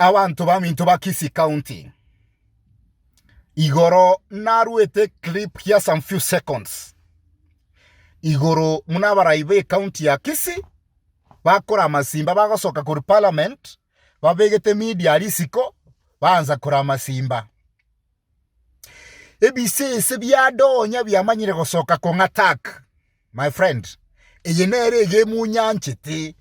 Abanto baminto ba Kisii County, igoro naruete clip ya some few seconds igoro buna abarai ba ecounty ya Kisii bakora amasimba bagosoka korwa parliament babegete media aria isiko baansa kora amasimba. Ebisese biadonya biamanyire gosoka kong'a attack my friend, eye nere egemu nyanchete.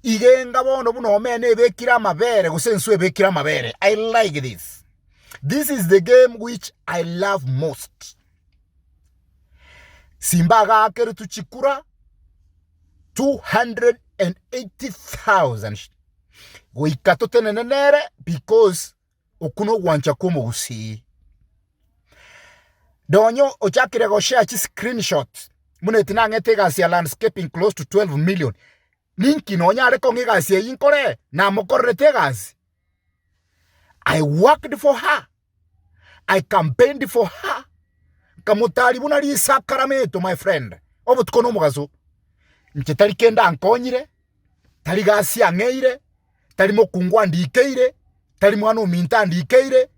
Iga enga bono buna omena ebekire amabere gose enswe ebekire amabere, I like this. This is the game which I love most. Simba agaakeretwe chikura 280,000 goika totenene nere because Okwo nogwancha kw'omogusii. Donyo ochakire goshare chi screenshot buna eti nang'ete egasi ya landscaping close to 12 million. Ninki nonyare kong'a egasi eyio nkore? Namokorerete egasi? I worked for her, I campaigned for her, nkamotari buna risakarameto my friend, obotuko na omogaso. Inche tari kende ankonyire, tari gasi ang'eire, tari mokungu andikeire, tari mwana ominto andikeire,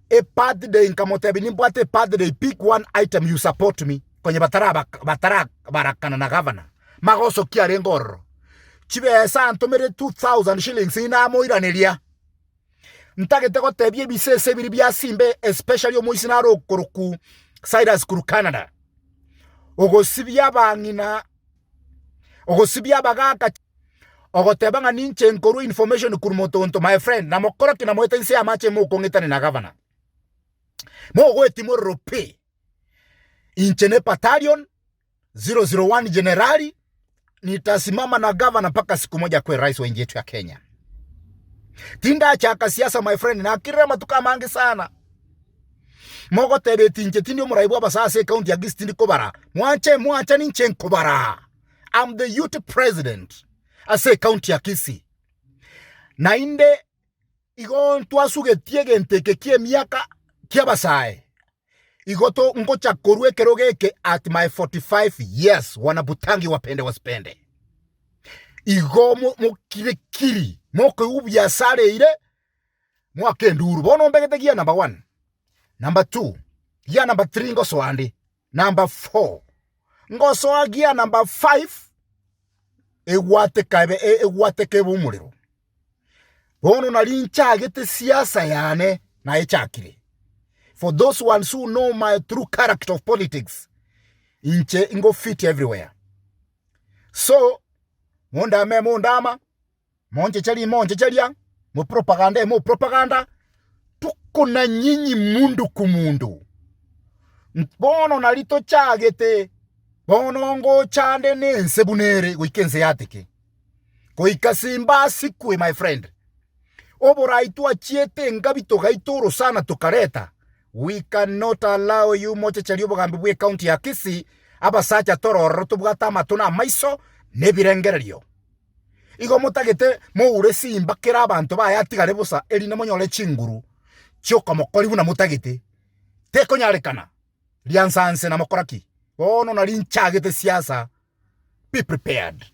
ebirthday nkamotebia nimbwate ebirthday pick one item you support me konya batara batarabarakana na gavana, magoso ki arenge ororo? Chibesa antomere 2000 shillings namoiraneria, ntagete gotebia ebisese biria bia simba especially omoisia nare okorokwa Cyrus korwa Canada, ogosibia abang'ina, ogosibia abagaka. Ogoteba ng'a ninche nkorua information korwa motonto my friend namokora ki namoete inse y'amache mokong'etania na gavana. Mogoeti mororo pi. Inche ne battalion 001 generali nitasimama na gavana mpaka siku moja akue rais wa nchi yetu ya Kenya. Tindachaka siasa my friend nakirire amatuko amange sana. Mogoteba eti inche tindi omorai bwa abasae ase ecounty ya Kisii tindi kobara. Mwanche mwancha ninche nkobara. I'm the youth president ase ecounty ya Kisii. Naende igo ntwasugetie egento eke ki'emiaka ki'abasae. Igo to ngocha korwa ekerogo eke at my 45 years wanabutangi wapende wasipende. Igo mo- mokire kiri mokoigwa buya asare eire mwake enduru. Bono mbegete gear number one, number two, gear number three ngosoa ande. Number 4, ngosoa gia number 5 egwateka ebe egwateka ebe omorero. Bono nari nchagete siasa yane naechakire. For those ones who know my true character of politics, inche ingo fit everywhere. So, mondame mondama, Monchecherie monchecheria, mopropaganda mopropaganda, tuko na nyinyi mundu ku mundu. Bono nari tochagete, bono ngochande nense buna ere goika ense yateke. Goika simba asikwe my friend. Oborai twachiete engabi togaita orosana tokareta, we cannot allow you mochecherie obogambi bwe county ya Kisii, abasacha torororo tobwate amato na amaiso na ebirengererio. Igo motagete moure simba kera abanto baye atigare bosa, erinde monyore chinguru chi'okomokori buna motagete. Tekonyarekana. Riansa nse namokora ki? Bono nari nchagete siasa, be prepared.